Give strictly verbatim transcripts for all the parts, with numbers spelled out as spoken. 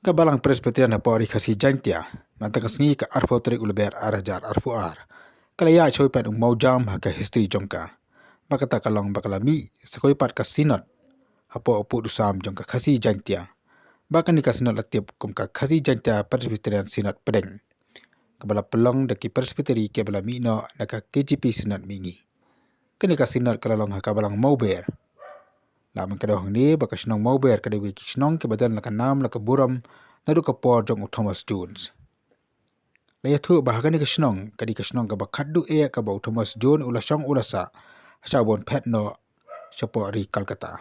Ka Balang Presbyterian hapoh Ri Khasi Jaintia, mynta ka sngi ka arphew tarik u Lber ar hajar arphew ar, ka la ïaid shawei pat u mawjam ha ka history jong ka. Ba kata ka long ba ka la mih sa kawei pat ka synod hapoh u pud u sam jong ka Khasi Jaintia. Ba kane ka synod la tip kum ka Khasi Jaintia Presbyterian Synod pdeng, kaba la pynlong da ki Presbytery kiba la mih noh na ka K J P Synod mihngi. Kane ka synod ka la long ha ka Balang Mawber. La mynta ka daw hangne ba ka shnong Mawber ka dei kawei ki shnong kiba don la ka nam la ka burom naduh ka por jong u Thomas Jones. La ïathuh ba ha kane ka shnong ka dei ka shnong kaba khatduh eh kaba u Thomas Jones u la shong u la sah sha ban phet noh shapoh ri Kolkata.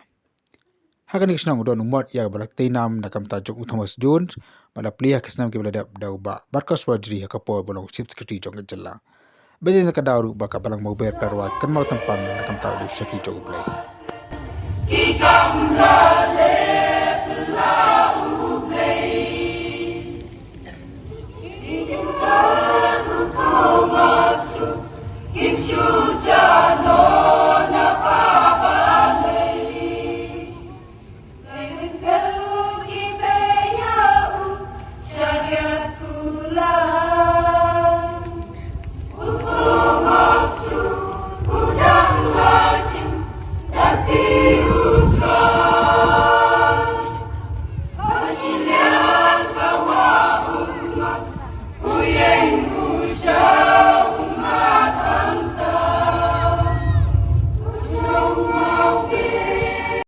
Ha kane ka shnong u don u mot ïa kaba la tei nam na ka bynta jong u Thomas Jones, ba la plie ha ki snem kiba la dep da u Bah Barkos Warjri ha ka por ba long Chief Secretary jong ka jylla. Bad ïa ka daw ruh ba ka Balang Mawber Pyrwa kan mau tang pang na ka bynta u dei u shakri jong U Blei.